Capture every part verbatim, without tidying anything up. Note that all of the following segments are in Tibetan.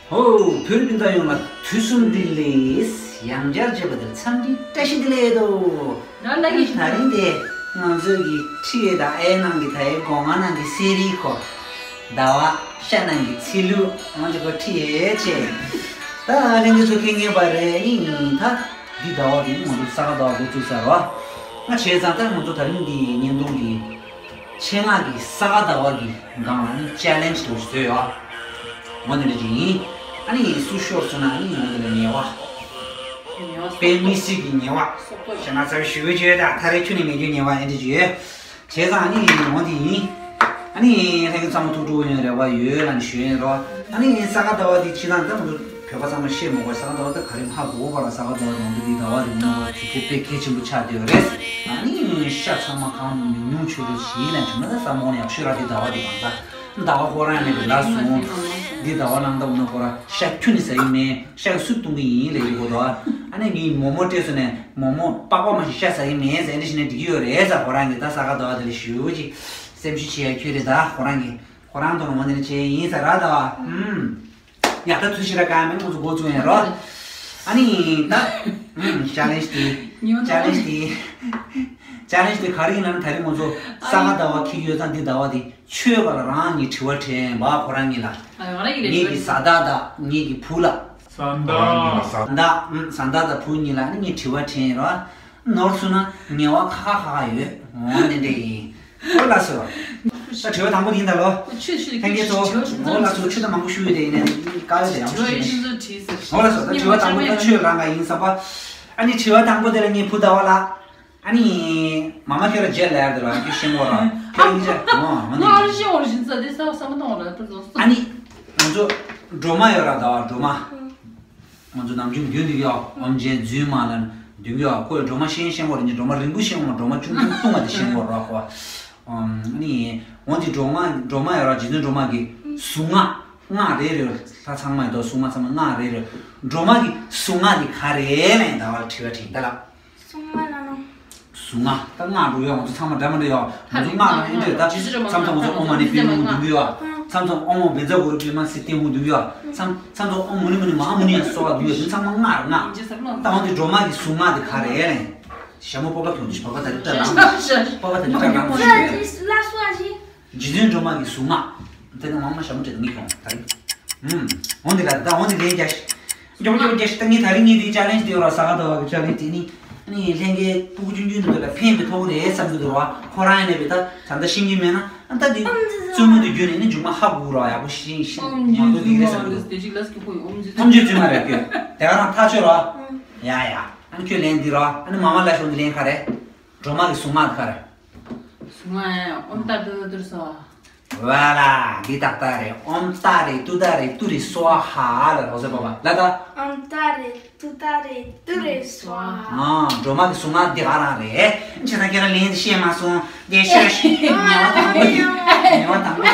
ཧོ། བོད་རིགས་སྤུན་ཟླ་ཡོངས་ལ་དུས་གསུམ་བདེ་ལེགས། ཡང་བསྐྱར་མཇལ་བ་དེར་འཚམས་འདྲི་བཀྲ་ཤིས་བདེ་ལེགས་དོ། ད་ལ་ཡིན། ད་རིང་དེ་ང་ཚོའི་གི་ཁྲིད་ཡས་དང་ཨའི་ནང་གི་ད་ཨའི་སྒོ་ང་ནང་གི་གསེར་རིའི་སྐོར། ཟླ་བ། ཤ་ནང་གི་ཚེ་ལུས། ང་ཚོ་གོ་ཁྲིད་ཡས་བྱས། ད་ལྷན་རྒྱས་ཚོ་མཁྱེན་མཁྱེན་པ་རེད། ཡིན་ད། འདི་ཟླ་བ་འདི་ང་ཚོ་ས་ག་ཟླ་བ་འགོ་བཙུགས་ཚར་བ། ང་བྱས་ཙང་ད་ང་ཚོ་ད་རིང་འདི་བརྙན་ཐུང་གི། ཆེད་མངགས་ཀྱི་ས་ག་ཟླ་བ་གི་སྒང་ལ་ནི་ཅེ་ལེན་ཇི་དེ་བཟོས་ཡོད། འོ་འདི་འདྲ་ཅིག་ཡིན། ཨ་ནི་སུ་ཤོར་སོང་ན་ཨ་ནི་འོ་འདི་ལ་ཉེས་པ། དཔེ་མི་སྲིད་ཀྱི་ཉེས་པ། ཞེ་ན་ཚ་བའི་ཞུ་བའི་བརྗོད་དང་ཐ་རེ་ཁྱོད་ནི་མེད་རྒྱུ་ཉེས་པ་ཨེ་འདྲ་ཅིག་ཡོད། བྱས་ཙང་ཨ་ནི་འོ་འདི་ཡིན། ཨ་ནི་ལྷན་རྒྱས་ཚང་མ་ཐུགས་སྤྲོ་བོ་ཡོང་རེ་བ་ཡོད་ལ་ནི་ཞུ་ཡིན་རོ། ཨ་ནི་ས་ག་ཟླ་བ་འདི་ཕྱི་ནང་ད་མ་འདུག་བོད་པ་ཚང་མ་ཤེས་མ་དགོས། ས་ག་ཟླ་བ་ད་ག་རེ་ཧ་གོ་བ་ལ། ས་ག་ཟླ་བ་ནང་དུ་འདི་ཟླ་བ་རིང་ནོ་བ་དུས་ཚོད་དཔེ་གལ་ཆེན་པོ་ཆགས་བསྡད་ཡོད་རེད། ཨ་ནི་ཤ་ཚང་མ་གང་ཉུང་ཉུང་ཆུ་རེ་ཞིག་ལ་བྱུང་ན་ད་ས་མོ་ནས་ཡག་ཤོས་ར། འདི་ཟླ་བ་འདི་གང་ཟ་ཟླ་བ་ཁོ་རང་ནས་རེ་ལ་སོང་། འདི་ཟླ་བ་ནང་ད་འོ་ན་ཁོ་ར་ཤ་ཁྱོན་ནས་ཟ་ཡི་མེད། ཤ་གི་སུས་བཏུང་གི་ཡིན་ལས་ཡི་གོ་དོ། ཨ་ནི་ངའི་མོ་མོ་སྤྲད་སོང་ནས་མོ་མོ་པགས་པ་མ་ཞིག་ཤ་ཟ་ཡི་མེད་ཟེར་འདི་ཞིག་ནས་འགྲིག་གི་ཡོད་རེད་ཟ། ཁོ་རང་གི་ད་ས་ག་ཟླ་བ་འདི་ལ་ཞུ་ཅིག་སེམས་ཤུགས་བྱེད་ཡ་ཁྱོད་རེད། ད་ཁོ་རང་གི་ཁོ་རང་དང་ངོ་འདི་ནས་བྱས་ཡིན་ཟེར་ར་ད་བ། ཨུམ། ཡ་ད་ཐུགས་ཤི་ར་ག་མེད་ང་ཚོ་འགོ་བཙུགས་ཡིན་རོ། ཨ་ནི་ད། ཨུམ། ཅེ་ལེན་ཇི་དེ། ཅེ་ལེན་ཇི་དེ། ཅེ་ལེན་ཇི་དེ་ག་རེ་ཡིན་ན་ད་རིང་ང་ཚོ་ས་ག་ཟླ་བ་འཁེལ་ཡོད་ཙང་འདི་ཟླ་བ་དེ་ཆོས་ག་ལ་རང་ཉིད་དྲི་བ་དྲན་པ་ཁོ་རང་ཉིད་ལ། ངེད་ཀྱི་བཟའ་ཟླ་དང་ངེད་ཀྱི་བུ་ལ། བཟའ་ཟླ། བཟའ་ཟླ། ཨུམ། བཟའ་ཟླ་དང་བུ་གཉིས་ལ་ནི་ངས་དྲི་བ་དྲན་རོ། ནོར་སོང་ན་ཉེས་པ་ཁ་ཁ་ཁ་ཁ་ཡོད། འོ་ནི་འདྲ་ཡིན། ཨོ་ལགས་སོ། ད་དྲི་བ་དང་པོ་ཡིན་ད་ལོ། ལྷན་རྒྱས་ཚོ། ཨོ་ལགས་སོ། ཆུ་ད་མང་པོ་ཞུ་ཡི་རེད། ཡིན་ནའི་དཀའ་ལས་དེ་ཡང་ཞུ་ཡིན། ཨོ་ལགས་སོ། ད་དྲི་བ་དང་པོ་ད་ཆོས་རང་ག་ཡིན་བསམ་པ། ཨ་ནི་དྲི་བ་དང་པོ་དེ་ལ་ངའི་བུ་ཟླ་བ་ལགས། ཨ་ནི། མ་མ་ཁྱོད་ལ་རྗེས་ལ་ཡར་དེ་ལ་ཁྱོད་ཤེས་གོ་ར། ཁྱོད་ཡིན་ཅག་ཨོ་མ་ནི། ང་ཨ་རི་ཤེས་འོར་བཞིན་ས་དེ་ས་བསམ་བློ་གཏོང་བ་ལ་ད་ཚོ། ཨ་ནི། ང་ཚོ། སྒྲོལ་མ་ཡོད་ར་ཟླ་བ་སྒྲོལ་མ། ང་ཚོ་ནམ་རྒྱུན་མདུན་དུ་ཡོད། ཨོམ་ཆེན་རྫུན་མ་ལ་མདུན་ཡོད། ཁོས་སྒྲོལ་མ་ཤེས་ཤེས་གོ་ར། ངས་སྒྲོལ་མ་རིང་པོ་ཤེས་གོ་མ། སྒྲོལ་མ་ཆུང་ཆུང་བཏུང་བ་དེ་ཤེས་གོ་ར་ཁོ། ཨམ། ཨ་ནི། འོན་ཏེ་སྒྲོལ་མ་སྒྲོལ་མ་ཡོད་ར་རྗེ་བཙུན་སྒྲོལ་མ་གི་གཟུངས་སྔགས་སྔགས་རེ་རེ་ལྷ་ཚང་མ་ཡོད་དོ། སྲུང་མ་ཚང་མ་སྔགས་རེ་རེ། སྒྲོལ་མ་གི་གཟུངས་སྔགས་དེ་ག་རེ་ལེན་ཟླ་བ་ལ་དྲི་བ་དྲིས་ད་ལ། གཟུངས་སྔགས་ལ་ནོ། གཟུངས་སྔགས་ད་སྔགས་འགྲོ་ཡོད། ང་ཚོ་ཚང་མ་འདྲ་མི་འདྲ་ཡོད། ང་ཚོ་སྔགས་ལ་ཨེ་འདྲ་ད་མཚམས་མཚམས་ང་ཚོ་ཨོཾ་མ་ཎི་པདྨེ་ཧཱུྃ་འདུག་ཡོད། མཚམས་མཚམས་ཨོཾ་བཛྲ་གུ་རུ་པདྨ་སིདྡྷི་ཧཱུྃ་འདུག་ཡོད། མཚམས་མཚམས་མཚམས་ཨོཾ་མུ་ནེ་མུ་ནེ་མ་ཧཱ་མུ་ནེ་ཡ་སྭཱ་ཧཱ་འདུག་ཡོད། དེ་ཚང་མ་སྔགས་རེད་སྔགས། ད་འོན་ཏེ་སྒྲོལ་མ་གི་གཟུངས་སྔགས་དེ་ག་རེ་ལེན། ཞྭ་མོ་སྤོབས་པ་གྱོང་ཅིག་སྤོབས་པ་ད་རིག་སྤྲ་ལངས་སྤོབས་པ་ད་རིག་སྤྲ་ལངས་ལ་སོ་ཨ་ཅི། རྗེ་བཙུན་སྒྲོལ་མ་གི་གཟུངས་སྔགས། དེ་ནི་མང་མ་ཞྭ་མོ་སྤྲད་དེ་མི་གྱོང་ད་རིག་ཨུམ། འོན་ཏེ་ལ་ད་འོན་ཏེ་ལན་རྒྱག་ཤི། མགྱོགས་མགྱོགས་རྒྱག་ཤི། ད་ངས་ད་རིང་ངས་དེའི་ཅེ་ལེན་ཇི་དེ་ཡོད་ར། ས་ག་ཟླ་བ་གི་ཅེ་ལེན་ཇི་དེ་ནི། ཨ་ནི་ལྷན་རྒྱས་སྤུ་གུ་ཆུང་ཆུང་དེ་ཚོ་ལ་ཕན་པའི་ཐོག་རེད་བསམ་གྱི་འདུག་ར། ཁོ་རང་ཡང་ནས་བས་ད་ད་ལྟ་ཤེས་ཀྱི་མེད་ན་ཨ་ད་དེ་བཙུན་མོ་དེ་བརྒྱུད་ནས་ནི་མཇུག་མ་ཧ་གོ་ར། ཡག་པོ་ཤེས་ཤེས་མ་གཏོགས་དེ་རེད་བསམ་གྱི་འདུག་ཨོཾ་ཆོས་བཙུན་མ་རེད་ཁྱོད། དེ་ག་རང་ཐག་ཆོད་ར། ཡ་ཡ། ཨ་ནི་ཁྱོད་ལན་འདི་ར། ཨ་ནི་མ་མ་ལ་ཤོག་འདི་ལན་ག་རེ། སྒྲོལ་མ་གི་གཟུངས་སྔགས་དེ་ག་རེ། གཟུངས་སྔགས་ཨོཾ་ཏཱ་ཏུ་ཏུ་རེ་སྭཱ་ཧཱ། ཝ་ལ་འདི་ཏག་ཏག་རེད། ཨོཾ་ཏཱ་རེ་ཏུཏྟཱ་རེ་ཏུ་རེ་སྭཱ་ཧཱ་ལ་རོ་ཟེར་བ་བ་ལ་ད། ཨོཾ་ཏཱ་རེ་ཏུཏྟཱ་རེ་ཏུ་རེ་སྭཱ་ཧཱ། ཨ་སྒྲོལ་མ་གི་གཟུངས་སྔགས་འདི་ག་རང་རེད། ཁྱེད་རང་ཁྱེད་རང་ལན་འདི་ཤེས་མ་སོང་། འདི་ཤེས་ཤེས་ཉེ་བ་དང་པོ་ཉེ་བ་དང་པོ།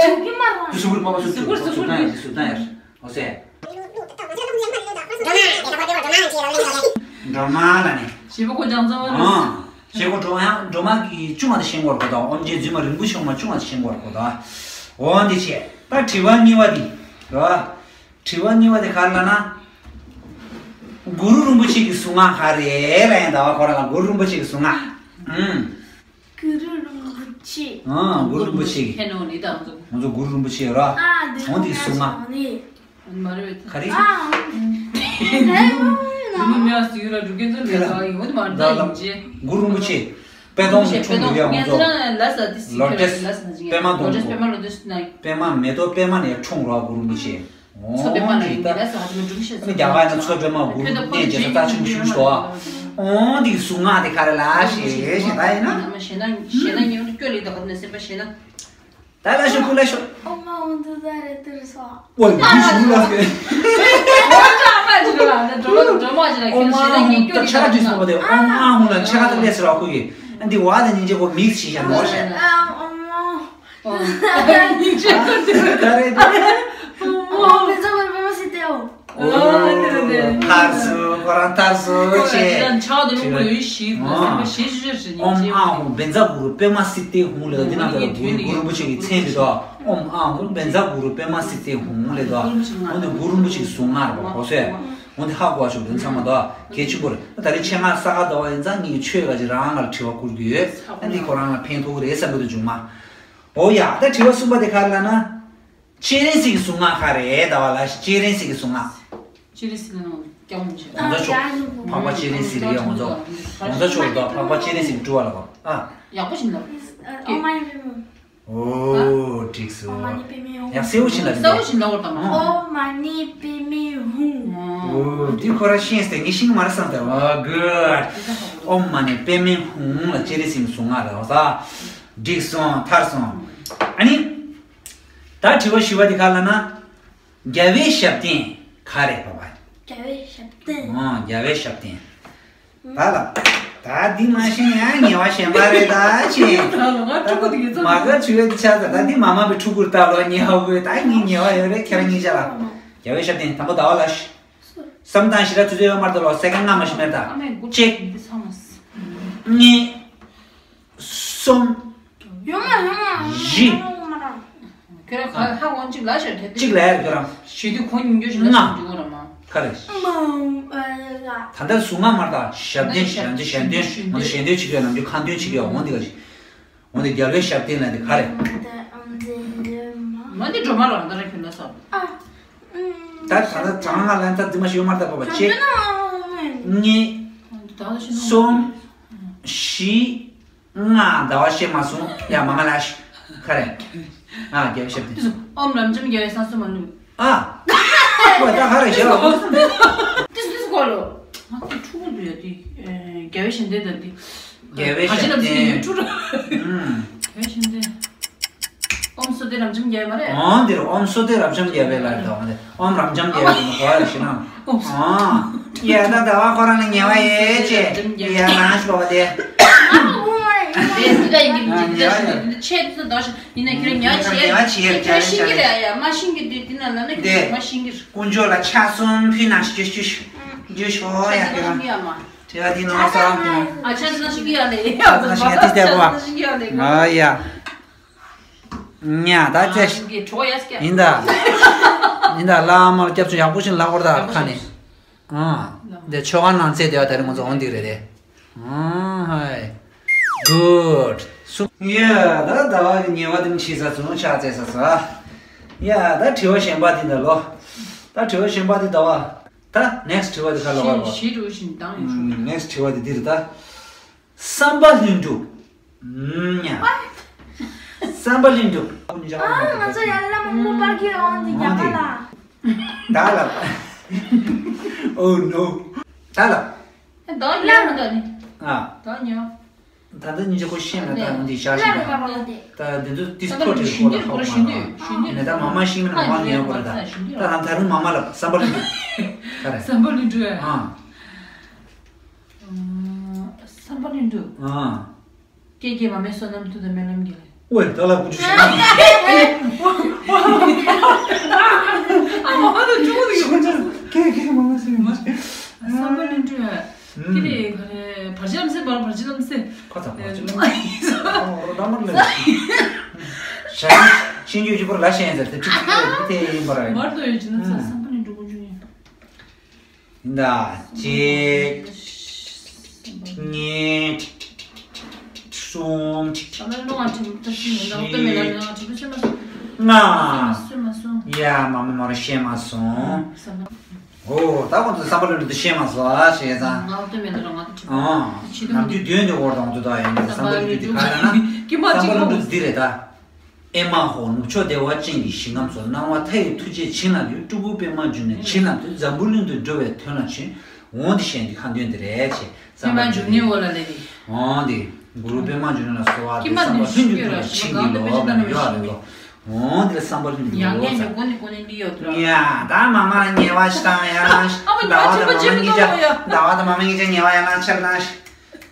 ཟུག་གི་མ་རང་ཟུག་གུར་ཟུག་གུར་ཟུག་གུར་ཟུག་གུར་ཟུག་གུར་ཟུག་གུར་ཟུག་གུར་ཟུག་གུར་ཟུག་གུར་ཟུག་གུར་ཨོ་སེ། སྒྲོལ་མ་ལ་ནི། ཞེས་པ་ཁོ་ཀྱང་རྩ་བ་རེད། ཨང་། ཞེས་པ་ཁོ་སྒྲོལ་ཡང་སྒྲོལ་མ་གི་ཆུང་བ་དེ་ཤེས་དགོས་རེད་ཁོ་དང་། ཨོཾ་རྗེ་བཙུན་མ་རིན་པོ་ཆེ་ཆུང་བ་དེ་ཤེས་དགོས་རེད་ཁོ་དང་། འོ་འདི་བྱས་ད་དྲི་བ་གཉིས་པ་འདི་རེད་བ། དྲི་བ་གཉིས་པ་དེ་ག་རེ་ལབ་ན། གུ་རུ་རིན་པོ་ཆེ་གི་གཟུངས་སྔགས་ག་རེ་ལབ་ཡིན་ད་བ། ཁོ་རང་ལ་གུ་རུ་རིན་པོ་ཆེ་གི་གཟུངས་སྔགས། ཨུམ། གུ་རུ་རིན་པོ་ཆེ། ཨང་། གུ་རུ་རིན་པོ་ཆེ་གི། ཕན་ནོ་ནི་ད་ང་ཚོ། ང་ཚོ་གུ་རུ་རིན་པོ་ཆེ་ར། ཨ་འདི་འོ་འདི་གཟུངས་སྔགས། ནི། མ་རེད་པས། ག་རེ། ཨ། འདི་མི་མེད་ཟེར་ཡོད་ལ་འགྲོ་མཁན་ཚོ་ལས་ཀ་ཡིན་འོ་འདི་མ་འདྲ་ཡིན་ཅེ། གུ་རུ་རིན་པོ་ཆེ། དཔེ་སྟོང་གི་འཁྲུངས་འདུག་ཡ་ང་ཚོ། ལོ་ཊས། པད་མ་སྟོང་གི། པད་མ་ལོ་ཊས་ན། པད་མ་མེ་ཏོག་པད་མ་ནས་འཁྲུངས་ར་གུ་རུ་རིན་པོ་ཆེ། མཚོ་པད་མ་ལ་ཡིན་ད། ཨ་ནི་རྒྱ་གར་ན་མཚོ་པད་མ་གུ་རུ་གནས་རྗེས་སུ་རྩ་ཆེན་པོ་ཞིག་ཞུ་ཞུ་ཨ། འོ་འདི་གཟུངས་སྔགས་དེ་ག་རེ་ལབ་ཞེས་ཞེས་ད་ཡིན་ན། ཞེ་ན་ཞེ་ན་ཉིན་དུ་སྐྱོ་ལི་དག་ནས་སེམས་པ་ཞེ་ན། ད་ལ་ཤོ་ཁུ་ལ་ཤོ། ཨོཾ་ཨཱཿཧཱུྃ་ཏུཏྟཱ་རེ་ཏུ་རེ་སྭཱ་ཧཱ། ཨོ་ཡིན་ཞུ་ལ་སྐད། ཨོཾ་ཨཱཿཧཱུྃ་ཏུ་ཏྲ་ཆ་ཀ་ཏུ་སོ་པ་དེ་ཨོཾ་ཨཱཿཧཱུྃ་ལ་ཆ་ཀ་ཏུ་ལས་སི་ར་ཁུ་གི། འདི་བ་དེ་ཉིན་རྗེ་པོ་མིག་སི་ཞིག་ཡང་ནོར་ཞེ། ཨོཾ་ཨཱཿཧཱུྃ། ད་རེད་དེ། ཨོཾ་བཛྲ་གུ་རུ་པདྨ་སིདྡྷི་ཧཱུྃ། ཨོ་དེ་རེད་དེ། ཁར་སུ་ཁོ་ རང་ཐར་སོ་ཆེ། ཕྱག་ཏུ་ལུང་པ་ཡོད་ཞིག་སེམས་པ་ཞེ་ཞེ་ཞེ་ཞེ་ཨོམ་ཨང་ཧུ་བཛྲ་གུ་རུ་པདྨ་སིདྡྷི་ཧཱུྃ་ལས་འདི་ནང་ལ་གུ་རུ་རིན་པོ་ཆེ་གི་མཚན་འདི་དོ། ཨོམ་ཨང་ཧུ་བཛྲ་གུ་རུ་པདྨ་སིདྡྷི་ཧཱུྃ་ལས་དོ། འོ་འདི་གུ་རུ་རིན་པོ་ཆེ་གི་གཟུངས་སྔགས་རེད་པ་གོ་སོས། འོ་འདི་ཧ་གོ་བ་ཆོག་འདི་ཚང་མ་དོ་གལ་ཆེན་པོ་རེད། ད་རེས་ཆེད་མངགས་ས་ག་ཟླ་བ་ཡིན་ཙང་ངས་ཆོས་ག་ཅིག་རང་ང་ལ་དྲི་བ་བསྐུར་གི་ཡོད། ཨ་འདི་ཁོ་རང་ལ་ཕན་ཐོགས་གི་རེད་བསམ་གི་འདུག་བྱུང་མ། འོ་ཡ། ད་དྲི་བ་གསུམ་པ་དེ་ག་རེ་ལབ་ན། སྤྱན་རས་གཟིགས་ཀྱི་གཟུངས་སྔགས་ག་རེ་ཟླ་བ་ལ་སྤྱན་རས་གཟིགས་ཀྱི་གཟུངས་སྔགས། སྤྱན་རས་གཟིགས་ལ་ནང་སྐྱབས་མགོན་ཆེ། ཡོངས་རྫོགས་ཆོག་འཕགས་པ་སྤྱན་རས་གཟིགས་ལ་ཡོངས་རྫོགས། ཡོངས་རྫོགས་ཆོག་དོ། འཕགས་པ་སྤྱན་རས་གཟིགས་སྤྲུལ་བ་ལ་གོ་ཨ། ཡག་པོ་ཞིག་ལབ། ཨོ་མ་ནི་པདྨེ་ཧཱུྃ། ཨོ་འགྲིག་སོང་། ཨོ་མ་ནི་པདྨེ་ཧཱུྃ། ཡག་གསལ་བོ་ཞིག་ལབ། གསལ་བོ་ཞིག་ལབ་པར་གདའ་མ། ཨོ་མ་ནི་པདྨེ་ཧཱུྃ། ཨོ་འདི་ཁོ་ར་ཤེས་ཏེ་ངས་ཤེས་ཀྱི་མ་རེད་བསམ་སྟེ། ཨོ་གུཌ། ཨོ་མ་ནི་པདྨེ་ཧཱུྃ་ལ་སྤྱན་རས་གཟིགས་ཀྱི་གཟུངས་སྔགས་རེད་བ་ས། འགྲིག་སོང་། ཐར་སོང་། ཨ་ནི། ད་དྲི་བ་བཞི་པ་འདི་ག་རེ་ལབ་ན། རྒྱལ་བའི་ཞབས་བརྟན་ག་རེ་རེད་པ་བ། རྒྱལ་བའི་ཞབས་བརྟན། ཨོ་རྒྱལ་བའི་ཞབས་བརྟན། ད་ལ། ད་འདི་མ་ཤེས་ན་ཡང་ཉེས་པ་གཞན་པ་རེད་ད་ཅེས། ད་ལོ་ང་ཕྲུ་གུ་དེ་གའི་ཚོ། མ་ག་ཆུ་བའི་ཆ་ད་ད་འདི་མ་མ་པའི་ཕྲུ་གུར་ལྟ་ལོ་ཉེས་པ་དགོས་ད་ངའི་ཉེས་པ་ཡོད་རེད་ཁྱེད་རང་གཉིས་ཆ་ལ། རྒྱལ་བའི་ཞབས་བརྟན་དང་པོ་ཟླ་བ་ལ་ཤི། བསམ་བཏང་ཞེ་དྲག་དུས་ཚོད་ཡོད་མ་རེད་ད་ལོ་སེ་ཀན་ལྔ་མ་ཤི་མེད་ད། ཨ་མའི་གུ་གཅིག་འདི་ཚང་མ། གཉིས། གསུམ། ཡོང་མ་ཡོང་མ་བཞི། ཁྱོད་རང་ཧ་གོ་གཅིག་ལ་ཤར་དེ་གཅིག་ལ་ཡར་ཁྱོད་རང་། ཞེ་དུས་ཁོང་ཉིན་རྒྱུ་ཞིག་ལ་ལྔ། ཤར་འཇུག་ར་མ། ག་རེ། ད་ལྟ་གཟུངས་སྔགས་མར་ད་ཞབས་བརྟན་ཞབས་བརྟན་ཞབས་བརྟན་ཞབས་བརྟན་ཞབས་བརྟན་ཞིག་ཡོད་ནམ་རྒྱུན་ཁ་འདོན་ཞིག་ཡོད་འོང་དེ་ག་ཞིག་འོང་དེ་རྒྱལ་བའི་ཞབས་བརྟན་ལ་དེ་ག་རེ། མ་འདི་སྒྲོལ་མ་རང་ད་ར་ཁྱོད་ལ་ས། ད་ད་ལྟ་གྲངས་ལྔ་ལ་ད་འདི་མ་ཞིག་ཡོད་མར་ད་པ་པ་གཅིག་གཉིས། གསུམ། བཞི། ང་ཟླ་བ་ཤེས་མ་སོང་ཡ་མ་ང་ལ་ཤི། ཁ་རེ། ང་རྒྱལ་ཤབ་དེ། ཨོམ་རབ་འབྱམས་རྒྱལ་བའི་སང་སོ་མ་ལུས། ཨ། ཁོ་ད་ཁ་རེ་ཤེས་ལ། ཏིས་ཏིས་གོ་ལོ། ང་དེ་ཕྲུ་གུ་འདུག་ཡ་དེ། རྒྱལ་བའི་ཞབས་བརྟན་དང་དེ། རྒྱལ་བའི་ཞབས་བརྟན། ཕྲུ་གུ། རྒྱལ་བའི་ཞབས་བརྟན། ཨོམ་སོ་དེ་རབ་འབྱམས་རྒྱལ་མ་རེད། ཨོ་འདིར་ཨོམ་སོ་དེ་རབ་འབྱམས་རྒྱལ་བའི་ལ་རེད་དོ། ཨོམ་རབ་འབྱམས་རྒྱལ་བའི་ནི་གོ་ཡ་ཤི་ན། ཨོ། ཡ་ད་ཟླ་བ་ཁོ་རང་ལ་ཉེ་བ་ཡེ་ཅེ། ཡ་ནང་ཤི་བ་དེ། དེ་འདི་ད་ཡིན་གྱི་མི་འདི་ད་ཤི་འདི་ཆེ་འདི་ད་ཤི་ཡིན་ན་ཁྱོད་ཉ་ཆེ། ཉ་ཆེ་ཁྱོད་ཤིང་གི་རེད་ཡ་མ་ཤིང་གི་འདི་འདི་ན་ལ་ན་ཁྱོད་མ་ཤིང་གི། དཀོན་མཆོག་ལ་ཕྱག་གསུམ་ཕུལ་ན་ཤི་ཤི་ཤི་ཤི་ཤོ་ཡ་ཁྱོད་རང་། དེ་བ་དེ་ནང་ས་རང་ཁྱོད་རང་། ཨ་ཆ་ན་ཤིང་གི་ཡ་ལེ་ཡ་ཆ་ན་ཤིང་གི་ཡ་ཏི་ཏེ་བ། ཨ་ཡ། ཉ་ད་ཅེ། ཡིན་ད། ཡིན་ད་བླ་མར་སྐྱབས་བཅོལ་ཡག་པོ་ཞིག་ལབ་དགོས་ད་ཁ་ནས། ཨ། འདི་ཆོ་ག་ནང་ཚེ་དེ་བ་ད་རེ་ང་ཚོ་འོང་འདི་རེད་དེ། ཨ་ཧའི། གུཌ། སུ། ཡ་ད་ཟླ་བ་གི་ཉེ་བ་དེ་ཆི་ས་ཚུ་ཆ་ཚེ་ས་ས། ཡ་ད་དྲི་བ་གཞན་པ་དེ་འདྲ་ལོ། ད་དྲི་བ་གཞན་པ་དེ་ཟླ་བ། ད་ནེགསི་དྲི་བ་དེ་ཁ་ལོ་བ་ལོ། ཞེས་དྲི་བ་བཞིན་བཏང་ཡོད་ཤོག་ནེགསི་དྲི་བ་དེ་འདི་རེད་ད། བསམ་པ་ལྷུན་གྲུབ། ཨུམ་ཉ། བསམ་པ་ལྷུན་གྲུབ། ཨ་ང་ཚོ་ཡར་བླ་མ་སྨུག་པར་གྱི་འོང་འདི་རྒྱ་གར་ལ། ད་ལ། Oh no. ད་ལ། ད་ཉོ་མི་འདུག་ནི། ཨ། ད་ཉོ། ད་ལྟ་ཉིན་ཅིག་ཁོ་ཤེས་མེད་ད་འོང་འདི་བཞག་ཤེས་མེད། ད་འདི་ཚོ་ཏིས་ཐོ་ཏིས་ཁོ་ལ་ཧ་གོ་མ་ལ། ནས་ད་མ་མ་ཤེས་མེད་ན་མ་མ་ཉོ་དགོས་རེད་ད། ད་ད་ད་རུང་མ་མ་ལ་བསམ་པ་ལྷུན་གྲུབ། ད་རེད། བསམ་པ་ལྷུན་གྲུབ། ཨ། བསམ་པ་ལྷུན་གྲུབ། ཨ། ཀྱེ་ཀྱེ་མ་མའི་བསོད་ནམས་མཐུ་དང་སྨོན་ལམ་གྱིས། ཨོའི་ད་ལ་ཀུ་ཅུ་ཤི་ན། ཨ་མ་ཧ་ད་ཅུ་གུ་ཡོང་ཅག་ཀྱེ་ཀྱེ་མ་མ་སི་མ། བསམ་པ་ལྷུན་གྲུབ། ཀྱེ་རེ་ག་རེ་བར་ཆད་ལམ་སེ་བར་བར་ཆད་ལམ་སེ། ཁ་ཚ་བར་ཆད་ལམ་སེ། ཨོ་རོ་ད་མར་ལ། ཤ་ཤིན་ཅུ་ཅི་པར་ལ་ཤེས་ཟེར་ཏེ་ཅིག་ཅིག་ཏེ་ཡིན་པར། མར་དུ་ཡོད་ཅི་ན་བསམ་པ་ལྷུན་གྲུབ་ཀུ་ཅུ་ཡིན། ཡིན་ད། གཅིག་གཉིས། གསུམ། བཞི། ལྔ། ཡ་མ་མ་མ་ར་ཤེས་མ་སོང་། ཨོ་ད་ཁོང་ཚོ་བསམ་པ་ལྷུན་གྲུབ་དེ་ཤེས་མ་སོང་ཨ་ཤེས་ཙང་། ཨང་། ནམ་རྒྱུན་དོན་དེ་འོར་དང་དུ་ད་ཡིན་ན་བསམ་པ་ལྷུན་གྲུབ་དེ་ག་རེ་ན། བསམ་པ་ལྷུན་གྲུབ་འདི་རེད་ད། ཨེ་མ་ཧོ། ནུབ་ཕྱོགས་བདེ་བ་ཅན་གྱི་ཞིང་ཁམས་སུ། སྣང་བ་མཐའ་ཡས་ཐུགས་རྗེ་བྱིན་རླབས་ཀྱིས། སྤྲུལ་སྐུ་པདྨ་འབྱུང་གནས་བྱིན་རླབས་ཏེ། འཛམ་བུ་གླིང་དུ་འགྲོ་བའི་དོན་ལ་བྱོན། འོང་དེ་ཞེས་འདི་ཁ་འདོན་འདི་རེད་ཅེས་བསམ་པ་ལྷུན་གྲུབ་འོ་ལ་ལེ་འདི། འོང་དེ་གུ་རུ་པདྨ་འབྱུང་གནས་ལ་གསོལ་བ་འདེབས། བསམ་པ་ལྷུན་གྱིས་འགྲུབ་པར་བྱིན་གྱིས་རློབས་ལ་ཡོད་རེད་དོ། འོང་དེ་ལ་བསམ་པ་ལྷུན་གྱིས་འགྲུབ་ས། ཡ་ད་མ་མ་ལ་ཉེ་བ་ཞིག་དང་ཡ་ལ་ཟླ་བ་དང་མ་མ་གཉིས་ཆ་ཟླ་བ་དང་མ་མ་གཉིས་ཆ་ཉེ་བ་ཡ་ལ་ཆར་ན།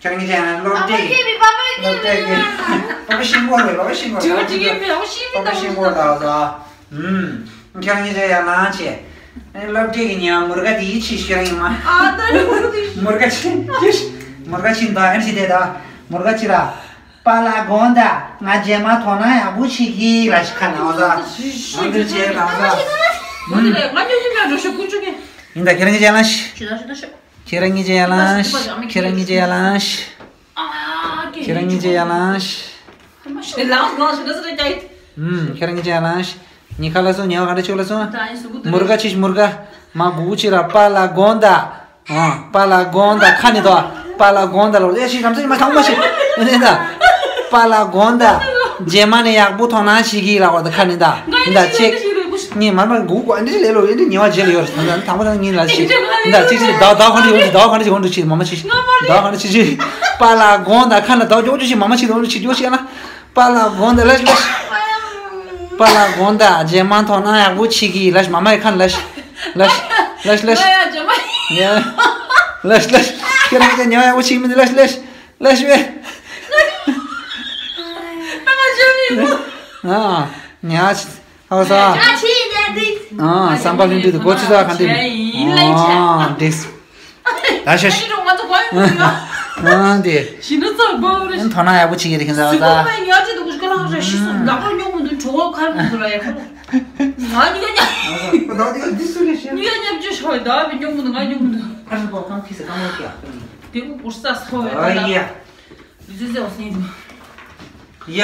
ཁྱེད་རང་གིས་བྱས་ན་སློབ་གྲྭའི་སློབ་གྲྭའི་སློབ་དཔོན་ཤིང་ཀོར་རེད། སློབ་དཔོན་ཤིང་ཀོར་རེད། སློབ་དཔོན་ཤིང་ཀོར་ལ་ཟ། ཁྱེད་རང་གིས་བྱས་ཡང་ན་བྱས། ཨེ་སློབ་གྲྭའི་ཉི་མ་མུར་ག་དེ་ཡིད་ཆེས་ཤེས་རང་ཡིན་མ། ཨ་ད་རེ་མུར་ག་དེ། མུར་ག་ཆེ་ཆེ། མུར་ག་ཆེ་ད་ཨེམ་ཤི་དེ་ད། མུར་ག་ཆེ་ར། པཱ་ལགས་དགོངས་དག་ང་རྗེས་མ་དོ་སྣང་ཡག་པོ་བྱེད་ཀྱི་ལ་ཞིག་ཁ་ནང་ཟ། ང་འདིར་བྱས་ནང་ཟ། ང་འདི་ལས་ང་ཉོ་ཉོ་ལ་འགྲོ་ཤོག་ཀུན་སྤྱོད་མཁན། ཡིན་ད་ཁྱེད་རང་གི་ཅན་ལ་ཤི། ཞུ་ད་ཞུ་ད་ཤོག་ཁྱེད་རང་གི་ཅན་ལ་ཤི། ཁྱེད་རང་གི་ཅན་ལ་ཤི། ཨ་ཁྱེད་རང་གི་ཅན་ལ་ཤི། ལངས་ལངས་ཞུ་ད་ཞུ་ད་ཀྱ་ཡིད། ཨུམ། ཁྱེད་རང་གི་ཅན་ལ་ཤི། ཉི་ཁ་ལ་སོང་ཉི་བ་ག་འདྲ་ཆུ་ལ་སོང་། ད་ཡིན་སུ་གུ་དུ་མུར་ག་ཆེ་མུར་ག་མ་གུ་གུ་ཆེ་ར་པཱ་ལགས་དགོངས་དག་ཨ། པཱ་ལགས་དགོངས་དག་ཁ་ནི་དོ། པཱ་ལགས་དགོངས་དག་ལོ་ཨེ་ཤི་རམ་སེ་མ་ཐང་མ་ཤི། ཨེ་ད། པཱ་ལགས་དགོངས་དག་རྗེས་མ་ནས་ཡག་པོ་དོ་སྣང་བྱེད་ཀྱི་ལ་བ་ད་ཁ་ནི་ད། ཡིན་ད་ཅེ། ངས་མར་མར་གུ་གུ་ཨ་འདྲི་ལེ་ལོ་ཨེ་འདྲི་ཉེ་བ་རྗེས་ལ་ཡོད་རེད་ད་ད་དང་པོ་ད་ངས་ལ་ཤི། ཡིན་ད་ཅིག་ཅིག་ཟླ་ཟླ་ག་འདྲི་ཡོང་ཟླ་ག་འདྲི་ཡོང་འདྲི་ཆེ་མ་མ་ཤི། ཟླ་ག་འདྲི་ཆེ་ཆེ། པཱ་ལགས་དགོངས་དག་ཁ་ནི་ཟླ་ཇོག་ཇོ་ཆེ་མ་མ་ཤི་ཟླ་ཇོ་ཆེ་ཇོ་ཤི་ཨ་ན། པཱ་ལགས་དགོངས་དག་ལ་ཤི་ལ་ཤི། པཱ་ལགས་དགོངས་དག་རྗེས་མ་དོ་སྣང་ཡག་པོ་བྱེད་ཀྱི་ལ་ཤི་མ་མ་ཡི་ཁ་ནི་ལ་ཤི། ལ་ཤི་ལ་ཤི་ལ་ཤི། ང་ཡ་ཇོ་མ་ཡ། ལ་ཤི་ལ་ཤི། ཁྱེད་རང་ཚོ་ཉོ་ཡག་པོ་ཞིག་མི་འདུག་ལ་ཤི་ལ་ཤི་ལ་ཤི་བས། ཨ་མ་ཇོ་མི་མོ། ཨ་ཉ་ཧ་ས། ཨ་ཆི་ཉ་དིག་ཨ་བསམ་པ་ལྷུན་གྲུབ་དུ་གོ་ཚུལ་ཚ་ག་འདི་ཡིན་ལ་ཨ་དིག་ད་ཤ་ཤ། ང་ཚོ་གོ་ཡོང་ཡོད། ཨ་འདི། ཞི་འདྲ་ཚོགས་པ་རེ། དོ་སྣང་ཡག་པོ་བྱེད་ཀྱི་རེད་ཁྱེད་ཚོ་ད། སི་ཁོ་ཉ་ཅི་འདུག་གུ་ཤི་ཀ་ལ་རེ་ཤི་སོང་དགའ་པོ་ཉོ་མི་འདུག་གྲོགས་ཁར་མི་འདུག་ལ་ཡ་ཁོ། ང་ཉོ་ཉ། ང་ཚོ་གོ་ད་འདི་འདི་སུ་རེ་ཤི། ཉོ་ཉ་ཅི་ཤོ་ད་བི་ཉོ་མི་འདུག་ང་ཉོ་མི་འདུག་ཨ་རི་པོ་གང་ཁི་སི་གང་ལོ་ཀྱ། དེ་གུ་གུར་ས་སོ་ཡ་ད་ལ། ཨ་ཡ། ལུས་ཚེ་ཟེར་བ་སེང་འདུག་ཡ།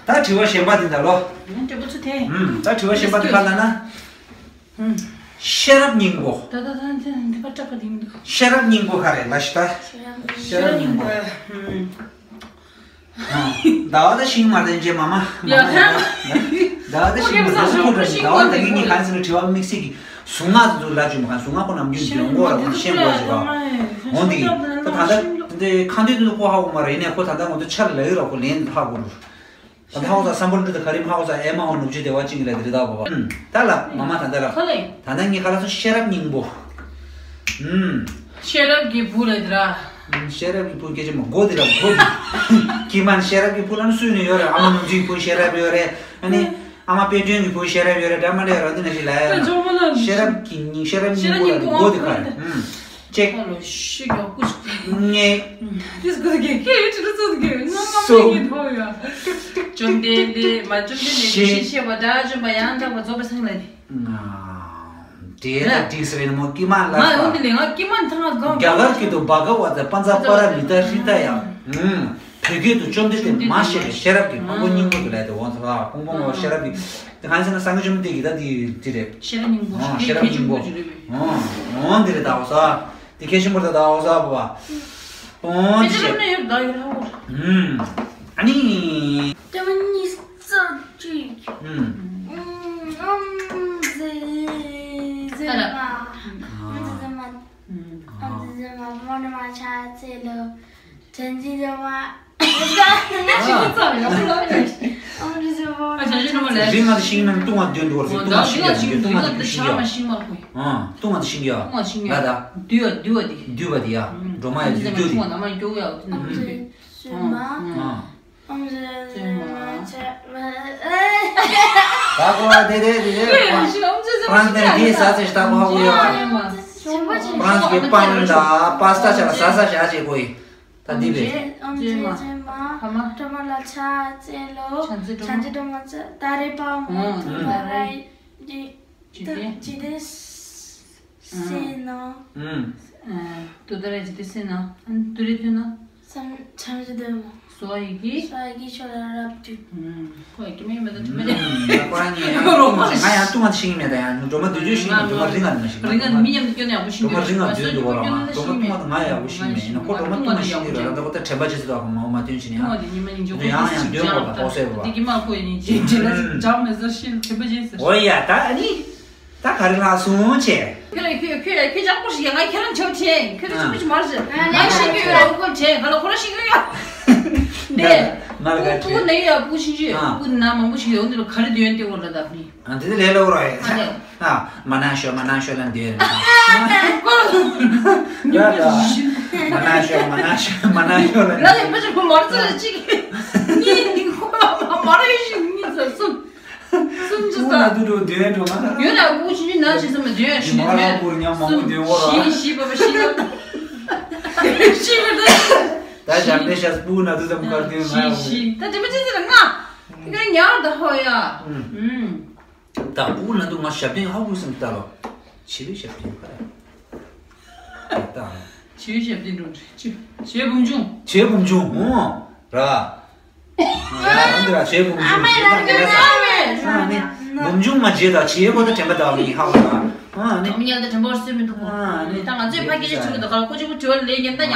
ད་དྲི་བ་གཞན་པ་འདི་ད་ལོ། ང་དྲི་བ་ཚོ་དེ། ཨུམ། ད་དྲི་བ་གཞན་པ་འདི་ག་ལ་ན། ཤེས་རབ་སྙིང་པོ། ད་ད་ད་འདི་འདི་པ་སྐྲག་པ་འདི་མི་འདུག་ཤེས་རབ་སྙིང་པོ་ག་རེ་ལ་ཤི་ད། ཤེས་རབ་སྙིང་པོ། ཟླ་བ་ད་ཤིང་མ་རེད་འཇེ་མ་མ། ཡ་ད། ཟླ་བ་ད་ཤིང་མ་རེད་ཐུག་རེད་ཟླ་བ་ད་ངེད་གཉིས་གང་ཟེར་ན་དྲི་བ་དམིགས་བསལ་གྱི་གཟུངས་སྔགས་དེ་ཚོ་ལ་བཅོས་མ་གང་གཟུངས་སྔགས་ཁོ་ནམ་རྒྱུན་འདོན་དགོས་ར་ཁོ་ཤེས་དགོས་ཟེར་བ། འོན་ཏེ་ད་ད་ལྟ་འདི་ཁ་འདོན་དེ་ཚོ་ཁོ་ཧ་གོ་མ་རེད་ཡིན་ནའི་ཁོ་ད་ལྟ་ང་ཚོ་ཆ་ལ་ལ་ཡོད་ར་ཁོ་ལན་ཧ་གོ་རུ། ད་ཧའོ་ས་སམ་བྷོ་ཊ་དེ་ག་རེ་མ་ཧའོ་ས་ཨེ་མ་ཧོ་ནུབ་ཆུ་དེ་བ་ཅིང་གི་ལ་དེ་རེད་ད་བ་བ། ད་ལ་མ་མ་ད་ད་ལ། ཁ་ལེ། ད་ད་ངས་ག་ལ་སོ་ཤེས་རབ་སྙིང་པོ། ཤེས་རབ་ཀྱི་བུ་ལ་དེ་ར། ཤེས་རབ་ཀྱི་བུ་སྐད་ཆ་མ་གོ་དེ་ལ་གོ་དེ། ཀྱི་མ་ཤེས་རབ་ཀྱི་བུ་ལ་ནི་སུས་ནི་ཡོད་རེད། ཨ་མ་ནུབ་ཆུའི་བུ་ཤེས་རབ་ཡོད་རེད། ཨ་ནི། ཨ་མ་དཔལ་སྒྲོན་གྱི་བུ་ཤེས་རབ་ཡོད་རེད་འདྲ་མ་འདྲ་རང་དེ་ནང་བཞིན་ལ་ཡ། ཤེས་རབ་ཀྱི་སྙིང་ཤེས་རབ་སྙིང་པོ་ལ་གོ་དེ་ག་རེད། ཅེ། ཨ་ལོ་ཤི་ག་ཀུ་ཤི། ངེ། དིས་གུ་གེ་ཀེ་ཡུ་ཅི་རུ་ཙུ་གེ་ནོ་ནོ་སོ། ཀེ་ཐོ་ཡ། བཅོམ་ལྡན་འདས་མ་བཅོམ་ལྡན་འདས་ཀྱི་ཤེས་བྱ་བ་དགྲ་བཅོམ་པ་ཡང་དག་པར་རྫོགས་པའི་སངས་རྒྱས་ལ་ནི། དེ་ལ་དིས་རེ་ནི་མོ་ཀི་མ་ལ་ང་ཡོང་དེ་ལས་ང་ཀི་མ་ཐང་ང་གང་རྒྱ་གར་སྐད་དུ་བྷ་ག་ཝ་ཏ་པཉྩ་པ་ར་མི་ཏ་ཧྲི་ཏ་ཡ། བོད་སྐད་དུ་བཅོམ་ལྡན་འདས་མ་ཤེས་པའི་ཤེས་རབ་ཀྱི་ཕུང་པོ་སྙིང་པོ་དེ་ལས་དེ་འོང་ཚ་ལ་ཕུང་པོ་ངོ་ཤེས་རབ་ཀྱི། དེ་གང་ཟེར་ན་སངས་རྒྱས་བཅོམ་ལྡན་འདས་ཀྱི་ད་དེ་དེ་རེད། ཤེས་རབ་སྙིང་པོ། ཨ་ཤེས་རབ་སྙིང་པོ། ཨོ་འདི་རེད་ད་འོ་ས། དེ་ཁྱད་ཆེན་པོ་རེད་ད་འོ་ས་བ། ཨོ་འདི་རེད། ཨ་ནི། ཏེ་མ་ནི་སོ་ཅིག་ཨམ་ཟེ་ཟེ་མ། ཨམ་ཟེ་ཟེ་མ། ཨམ་ཟེ་ཟེ་མ་མོ་ནི་མ་ཆ་ཚེ་ལོ། བྲན་གྱི་ཡོད་མ། ཨ་ཅག་ཅི་མ་ལས། རི་ང་དུ་ཤིང་ནང་ལྟུང་བ་འདོན་འགྲོ་བར་ཟེར་ལྟུང་བ་དུ་ཤིང་ཡ་ལྟུང་བ་དུ་ཤིང་ཡ་ཤིང་མ་ལ་ཁོ་ཡ། ཨ་ལྟུང་བ་དུ་ཤིང་ཡ། ལྟུང་བ་ཤིང་ཡ། ལ་ད། འདུས་ཡ་འདུས་བ་དེ། འདུས་བ་དེ་ཡ། འགྲོ་མ་ཡ་འདུས་འདུས་དེ། ལྟུང་བ་ནམ་ཡང་སྐྱོ་གི་ཡ་འདུས་ནམ་འདུས། ཨ། ཨ་ཟེ་མ་ཆ། ད་གོ་བ་དེ་དེ་དེ་དེ། ཕ་རན་སི་ནས་དེ་ཟ་ཟེར་ད་གོ་བ་གོ་ཡོད་པ། ཕ་རན་སི་གི་པང་ད་པ་སི་ཏ་ཆ་ལ་ཟ་ཟ་བྱ་ཅེས་གོ་ཡི། ད་འདི་རེད། ཨམ་ཅེ་ཅེ་མ། ཕ་མ། ཕྲ་མ་ལ་ཆ་ཙེ་ལོ། ཆ་ཙེ་ཕྲ་མ། ཆ་ཙེ་ཕྲ་མ་ཙེ། ད་རེ་པ་མོ། ཨ། ཏུ་བ་ར་ཡི། ཇི་ཏེ། ཇི་ཏེ། སེ་ན། ཨ། ཏུ་ད་རེ་ཇི་ཏེ་སེ་ན། ཨ་ཏུ་རེ་ཏུ་ན། སམ་ཆམ་ཇི་ཏེ་མོ། སོ་ཡི་གི། སོ་ཡི་གི་ཆོ་ར་རབ་ཏུ། ཁོ་ཡ་ཀི་མེ་མེ་ད་ཁྲི་མེ་ད། ཁོ་རང་ཉིད་ཡང་ང་ཡང་ལྟུང་བ་ཤིང་མེད་ད་ཡང་སྒྲོལ་མ་བདུད་འཇོམས་ཤིང་སྒྲོལ་མ་རིག་ང་ནི་མ་ཤིང་། རིག་ང་ནི་མི་མཉམ་དུ་སྐྱོན་ཡག་པོ་ཤིང་། སྒྲོལ་མ་རིག་ང་བདུད་འདུལ་བ་ལ་མ་སྒྲོལ་མ་ལྟུང་བ་ང་ཡག་པོ་ཤིང་མེད་ཡིན་ན་ཁོ་སྒྲོལ་མ་ལྟུང་བ་ཤིང་དེ་ར་ད་ཁོ་ད་དྲན་པ་ཅི་སུ་དག་མ་འོ་མ་སྟོན་ཤིང་ཡང་། ཡང་ཡང་འདོན་དགོས་པ་ཐོག་སེ་བ། དེ་གི་མ་ཁོ་ཡིན་ཅི་ཅི་ལ་ཅང་མེ་ཟ་ཤིང་དྲན་པ་ཅི་ཟེར། འོ་ཡ་ད་ཨ་ནི། ད་ག་རེ་ལ་སོང་བྱས། ཁྱོད་ལ་ཁྱོད་ཁྱོད་ལ་ཁྱོད་ཅག་པོ་ཞིག་ཡ་ང་ཁྱེད་རང་ཆབ་ཆེན་ཁྱོད་རང་ཆབ་པོ་ཞིག་མར་ཟེར། ང་ཤེས་ཀྱི་ཡོད་ར་ཁོ་ཆེན་ག་ལ་ཁོ་རང་ཤེས་ཀྱི་ཡོད། འདི། ང་ལ་ག་ཁུ་ཁུ་ནས་ཡོད་ཁུ་ཤིང་ཆུ་ཨ་ཁུ་ན་མང་པོ་ཞིག་ཡོད་འདི་ལ་ག་རེ་འདོན་ཏེ་འོ་ལ་ད་ནི། ཨ་འདི་ལས་ལ་འོ་ར་ཡ། ཨ་ལས། ཨ་མ་ན་ཤོ་མ་ན་ཤོ་ལ་འདོན་རེད། ཡ་ཡ། མ་ན་ཤོ་མ་ན་ཤོ་མ་ན་ཤོ་ལ། ལ་ཡ་པ་ཅི་ཁོ་མར་ཙི་ལ་ཅིག་ཉིན་ཁོ་ལ་མ་ར་ཡོད་ཤིང་ཉིན་ཙ་སུམ་སུམ་ཅི། ན་དུ་འགྲོ་འདོན་འགྲོ་ང་། ཡོད་ལ་སྐུ་ཆུང་ཆུང་ན་ཆེ་ས་མ་འདོན་ཡ་ཞིག་འདོན། མ་ལ་སྐུར་ཉམས་མང་པོ་འདོན་འོ་ར། བཞི་བཞི་པ་པ་བཞི་ལ། བཞི་པ་ད། ད་ཞབས་འདྲེན་ཤ་སྤུ་ན་དུ་ཙམ་གར་འདོན་ང་ཡོད། བཞི་བཞི་ད་དེ་མ་ཅི་ཟེར་ང་། དེ་ག་ཉར་ད་ཧོ་ཡ། ད་སྤུ་ན་དུ་ང་ཞབས་འདྲེན་ཧ་གུ་སེམས་ལྟ་ལོ། བྱིས་པའི་ཞབས་འདྲེན་ག་རེད། ད། བྱིས་པའི་ཞབས་འདྲེན་འགྲོ་འདྲ། བྱིས་བྱིས་བུམ་ཆུང་། བྱིས་བུམ་ཆུང་ཧོ། ར། ཡ་འདི་ར་བྱིས་བུམ་ཆུང་ཞེས་ད་ངས་ལ་ས། ཨ་ནི་བུམ་ཆུང་མ་བྱེད་ད་བྱིས་པོ་ད་དྲན་པ་ད་མི་ཧ་ལ། ཨ་ནི་མི་ཉལ་ད་དྲན་པ་སེམས་མི་འདུག་ཨ་ནི་ད་ང་ཚོས་ཕ་སྐད་ཆ་བྱུང་གི་འདུག་ག་ཁོ་ཅིག་པུ་དྲི་བ་ལས་ཉན་ད་ཡང་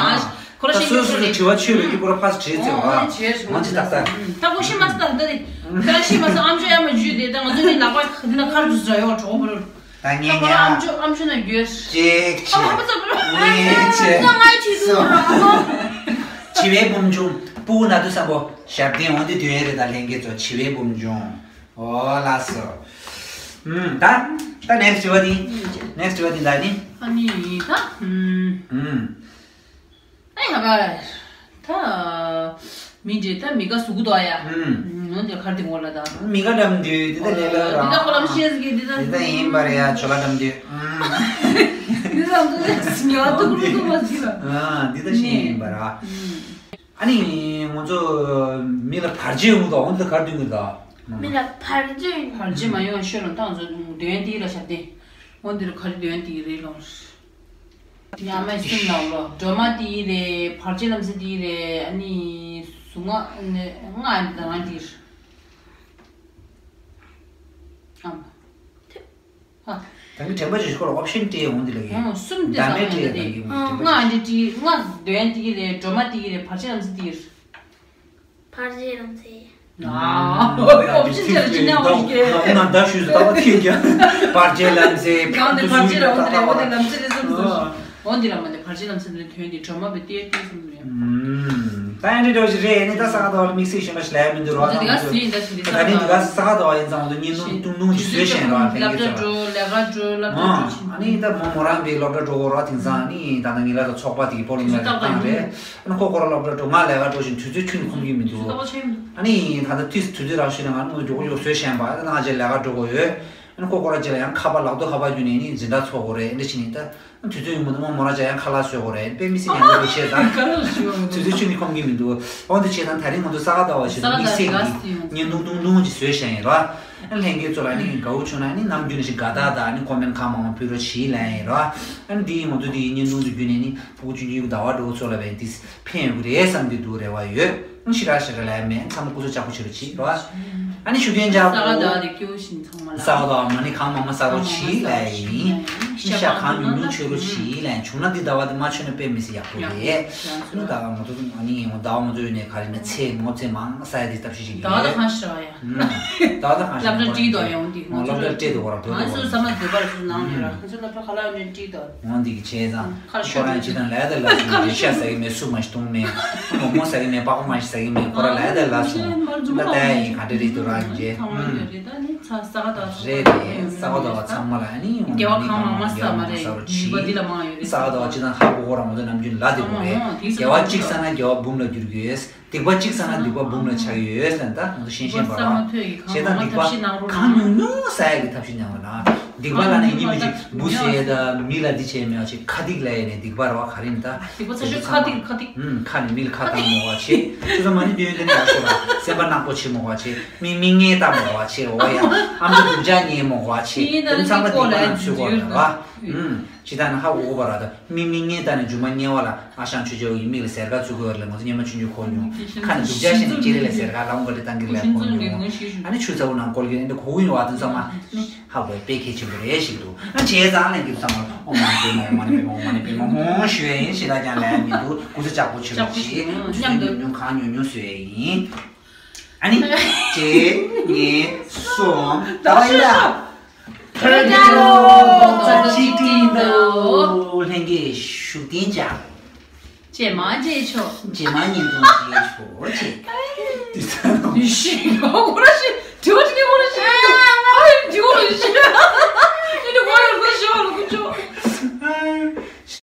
ཁོ་ར་ད་ཤེས་སོ་སོ་ཀྱི་དྲི་བ་ཆོས་ལས་ཀྱི་པོ་ར་ཕ་སི་བྲིས་ཚེ་བ་ཨ་ནི་བྱེད་ང་ཅི་ད་ད། ད་ཁོ་ཤི་མ་སི་ད་ད་དེ་ད་ཤི་མ་སི་ཨམ་ཅོག་ཡ་མ་ཞུས་དེ་ད་ང་ཚོ་ནི་ལག་པ་འདི་ན་ཁར་དུ་ཟ་ཡོད་གྲོགས་པོ་རུ། ད་ངས་ཉལ། ཨམ་ཅོག་ཨམ་ཅོག་ན་རྒྱུས། ཅིག་ཅིག་ཨ་ཨ་ཙམ་ལ། ངས་ཅིག་ང་ཅིག་སོ། འདུག་ར། བྱིས་པའི་བུམ་ཆུང་སྤུ་ན་དུ་བསམ་པོ་ཞབས་བརྟན་འོང་དུས་དུས་ཡན་རེ་དང་ལྷན་རྒྱས་ཚོ་བྱིས་པའི་བུམ་ཆུང་། ཨོ་ལགས་སོ། ཨུམ་ད་ད་next དྲི་བ་འདི། next དྲི་བ་འདི་ད་ནི། ཨ་ནི་ད་ཨུམ། ཨུམ། ཨེ་ཧ་ག་ད། མི་འདྲེ་ད་མི་ག་ཟུག་གུ་དོ་ཡ། ཨུམ། ནོ་འདི་གར་དེ་ངོ་ལ་ད། མི་ག་འགྲམ་དུས་འདི་ད་ལས་ལ་ར། འདི་ད་ཁོ་ལམ་ཤེས་ཟིག་འདི་ད། འདི་ད་ཡིན་པ་རེད་ཡ་ཆོ་ལ་འགྲམ་དུས། ཨུམ། འདི་ད་འདི་ད་ཉ་ཏུ་ཀུ་ཏུ་མ་ཟིག་ལ། ཨ་འདི་ད་ཤེས་ཡིན་པ་ར། ཨ་ནི་ང་ཚོ་མི་ལ་བར་ཆད་ཡོང་དོ་འོང་འདི་གར་དུས་ངོ་ད། མི་ལ་བར་ཆད་ཡོང་། བར་ཆད་མ་ཡོང་ཤོད་ལ་ད་ང་ཚོ་འདོན་འདི་ལ་ཞབས་བརྟན། འོང་འདི་ལ་ག་རེ་འདོན་འདི་རེད་ལོ། ཉ་མ་སུན་ལའོ་ལོ། སྒྲོལ་མ་དེ་རེད། བར་ཆད་ལམ་སེང་དེ་རེད། ཨ་ནི་གཟུངས་སྔགས་ནི་སྔགས་དང་དེ་རེད། ཨམ། ཧ། ད་ནི་དྲན་པ་བྱེད་ཤོག་ལ་ཨོབ་ཤན་སྤྲད་འོང་དེ་ལ་ཡིན། ཨོ་གསུམ་དེ་བདག་མེད་སྤྲད་ཡ་ད་ཡིན་མོ་དྲན་པ་སྔགས་འདི་བྱེད། དེ་སྔགས་འདོན་དེ་རེད། སྒྲོལ་མ་དེ་རེད། བར་ཆད་ལམ་སེང་དེ་རེད། བར་ཆད་ལམ་སེང་། ཨོ་ཨོབ་ཤན་ཅི་ར་ཅི་ན་འོ་ཞིག་གེ། ང་ད་ཞུས་སུ་ལྟ་བ་ཐིག་ཀྱང་བར་ཆད་ལམ་སེང་། གང་དེ་བར་ཆད་ར་འོ་དེ་རེད། འོ་དེ་ལམ་སེང་རེད་བསམ་སོང་། འོ་འདི་ར་མ་འདི་བར་ཆད་ལམ་སེང་འདི་དོན་འདི་སྒྲོལ་མ་བའི་གཏེར་གཏེར་གསུམ་རེད། ད་ཡང་འདྲི་འདྲ་ཞིག་རེད། ནི་ད་ས་ག་ཟླ་བ་ལ་དམིགས་བསལ་གཞན་པ་ཞིག་ལས་མི་འདུག་རོགས་ད་ནི་འདི་ག་ས་ག་ཟླ་བ་ཡིན་ཙང་འོ་ད་བརྙན་ཐུང་གཏོང་ཐུང་ཞིག་བཟོས་བཞིན་རོགས་ལྷན་རྒྱས་ཚོ་ལ། ཨ་ནི་ད་མོ་མོ་རང་གི་སློབ་གྲྭ་འགྲོ་གོ་རོགས་དེང་སང་ནི་ད་ལྟ་ངེད་ལ་ད་ཚོགས་པ་དེ་གི་སྤོ་ལོ་ནས་བཏང་རེད། ཨ་ནི་ཁོ་ཁོ་རང་སློབ་གྲྭ་འགྲོ་ང་ལས་ཀ་འགྲོ་བཞིན་དུས་ཚོད་ཁྱོན་ནས་ཁོམ་གྱི་མི་འདུག་ཨ་ནི་ད་ལྟ་དུས་དུས་ཚོད་རག་ཤོས་ནས་ང་ནི་མོ་མགྱོགས་པོ་མགྱོགས་བཟོས་བཞིན་པ་ད་ང་ཅག་ལས་ཀ་འགྲོ་གོ་ཡོད། ཨ་ནི་ཁོ་ཁོ་རང་ཅིག་ལ་ཡང་ཁ་པར་ལག་ཏུ་ཁ་པར་བརྒྱུད་ནས་ནི་འཛིན་གྲྭ་ཚོགས་དགོས་རེད། འདི་ཕྱིན་ནི་ད་དུས་ཚོད་ཡོང་མི་འདུག་མོ་མོ་རང་ཅག་ཡང་ཁ་ལག་བཟོས་དགོས་རེད། དཔེ་མི་སྲིད་ཉན་གི་འདུག་བྱས་ཙང་ཁ་ལག་བཟོས་དུས་ཚོད་ཁྱོན་ནས་ཁོམ་གི་མི་འདུག་འོ་འདི་བྱས་ཙང་ད་རིང་ང་ཚོ་ས་ག་ཟླ་བ་ཞིག་ཏུ་དམིགས་བསལ་གྱི་བརྙན་ཐུང་ཐུང་ཐུང་ཅིག་བཟོས་བཞག་ཡིན་རོ། ཨ་ནི་ལྷན་རྒྱས་ཚོ་ལ་ནི་དགའ་བོ་བྱུང་ན་ནི་ནམ་རྒྱུན་ནས་ཞིག་དགའ་རྟགས་དང་ནི་ཀོ་མེན་ཁག་མང་མང་ཕུལ་རོགས་བྱེད་ལན་ཡིན་རོ། ཨ་ནི་འདི་ཡིན་ང་ཚོ་འདི་ཡི་བརྙན་ཐུང་ཚོ་བརྒྱུད་ནས་ནི་ཕྲུ་གུ་ཆུང་ཆུང་གི་ཟླ་བ་འགྲོ་ཚོ་ལ་བས་འདི་ཕན་ཡོད་ཀྱི་རེད་བསམ་གྱི་འདུག་རེ་བ་ཡོད། ཤི་ར་ཤི་ར་ལས་མེད་ཚང་མ་སྐུ་གཟུགས་ཅག་པོ་བྱེད་རོགས་གྱིས་རོ། ཨ་ནི་ཤུགས་ལྡན་ཅག་ས་ག་ཟླ་བ་དེ་སྐྱོ་བཞིན་ཚང་མ་ལ། ས་ག་ཟླ་བ་མ་ནི་གང་མང་མང་ཟ་རོགས་གྱིས་ལས་ཡིན། ཤ་གང་ཉུང་ཉུང་མཆོད་རོགས་གྱིས་ལས་བྱུང་ན་འདི་ཟླ་བ་དེ་མ་མཆོད་ན་དཔེ་མི་སྲིད་ཡག་པོ་རེད། ཨ་ནི་ཟླ་བ་ང་ཚོ་ཨ་ནི་ཟླ་བ་ང་ཚོ་ཡོད་ནས་ག་རེ་ན་ཚེ་ངོ་ཚེ་མང་ས་ཡ་དེ་སྟབས་ཤིག་ཅིག་ཡོད། ཟླ་བ་དང་ཧ་ཤི་ར་ཡ། ད་ད་ཧ་ཤི་སློབ་གྲྭ་བྲིས་དོ་ཡོང་འདི་ང་ཚོ་སློབ་གྲྭ་བྲིས་དོ་བ་ར་ང་ཚོ་ས་མ་འདོད་པར་སུ་ནང་ནས་ར་ང་ཚོ་སློབ་གྲྭ་ཁ་ལག་ནས་བྲིས་དོ། འོ་འདི་གི་བྱས་ཙང་ཁོ་རང་ཅི་དང་ལས་དང་ལས་སོང་རེ་ཤ་ཟ་གི་མེད་སུ་མ་ཞིག་བཏུང་མེད་མོག་མོག་ཟ་གི་མེད་པགས་པ་མ་ཞིག་ཟ་གི་མེད་ཁོ་རང་ལས་དང་ལས་སོང་ད་ལྟ་ཡིན་ག་འདྲ་རེད་འདུག་རང་ཡིན་རྗེས་ཨུམ། རེད་རེད་ས་ག་ཟླ་བ་ཚང་མ་ལ་ཨ་ནི་འོང་ད་ནི་གང་མང་མང་ཟ་མ་རེད་ཡུལ་པ་འདི་ལ་མང་ཡོད་རེད་ས་ག་ཟླ་བ་ཅི་དང་ཧ་གོ་གོ་རང་ང་ཚོ་ནམ་རྒྱུན་ལ་དེ་གོ་རེད་དགེ་བ་གཅིག་བསགས་ན་དགེ་བ་འབུམ་ལ་འགྱུར་གྱི་ཡོད། སྡིག་པ་གཅིག་བསགས་ན་སྡིག་པ་འབུམ་ལ་ཆགས་ཡོད་ཟེར་ན་ད་ང་ཚོ་ཤེས་ཤེས་པ་རེད་བ། བྱས་ཙང་སྡིག་པ་གང་ཉུང་ཉུང་བསགས་ཡག་གི་ཐབས་ཤེས་ཉམས་པ་ན། སྡིག་པ་ལ་ནི་ཉིན་མོ་གཅིག་འབུ་ཟས་ད་མི་ལ་འདི་བྱས་མེད་པ་ཅིག་ཁ་སྡིག་ལ་ཡིན་ནས་སྡིག་པ་རེད་བ་ག་རེ་ཡིན་ད། སྡིག་པ་ཚ་ཤོས་ཁ་སྡིག་ཁ་སྡིག་ཁ་ནས་མི་ལ་ཁ་བཏང་མོ་བ་བྱེད། ཁྱོད་ཚོ་མ་ཎི་འདོན་དེ་ནས་ཡག་ཤོས་ལ་སེམས་པ་ནག་པོ་བྱེད་མོ་བ་བྱེད། མི་མི་ངན་བཏང་མོ་བ་བྱེད་འོ་ཡ། ཨ་མདོ་སྡུག་ཅག་ཉན་མོ་བ་བྱེད་དེ་ཚང་མ་སྡིག་པ་ལ་ཚུད་དགོས་རེད་བ། ཇི་ལྟར་ན་ཧ་གོ་གོ་བ་ར་ད་མི་མི་ངན་ལྟ་ནས་མཇུག་མ་ཉེ་བ་ལ་ཨ་ཞང་ཆོས་རྒྱལ་བ་ཡི་མིག་ལ་ཟེར་ག་བཙུགས་དགོས་ལ་ང་ཚོ་སྙེ་མ་ཆུང་ཆུང་ཁོག་མྱོང་ཁ་ནས་སྡུག་ཅག་བཤད་ནས་ཅི་རེད་ལ་ཟེར་ག་ལམ་ག་རེ་བཏང་གི་ལ་ཁོག་མྱོང་ཨ་ནི་ཆུ་ཚ་བོ་ནང་བཀོལ་གི་ཨ་ནི་གོ་གི་ཡོང་བ་དེ་ཚང་མ་ནི་ཧ་གོ་དཔེ་གལ་ཆེན་པོ་རེད་ཞིག་འདུག་ཨ་བྱས་ཙང་ལན་གྱི་ཚང་མ་ཨོ་མ་ནི་པེ་མ་ཨོ་མ་ནི་པེ་མ་ཨོ་མ་ནི་པེ་མ་ཧོང་ཞུ་ཡ་ཡིན་ཞེ་ད་ཀྱང་ལན་མི་འདུག་སྐུ་ཚེ་ལྕགས་པོ་ཆེ་རོགས་ཞེས་ཆུ་ཚོད་ཉུང་ཉུང་གང་ཉུང་ཉུང་བཟོ་ཡ་ཡིན། ཨ་ནི། གཅིག་གཉིས། གསུམ། ད་བ་ཡིན་ད། ཐོས་རྒྱལ་ལོ། ཚ་གཅིག་སྟེང་དུ། ལྷན་རྒྱས་ཤུགས་ལྡན་ཅག་རྗེས་མ་མཇལ་ཆོག་རྗེས་མ་བརྙན་ཐུང་མཇལ་ཆོག་ཅེས། དུས་ཚོད་ནང་། ཤི་ཡོ་ར་ཤི།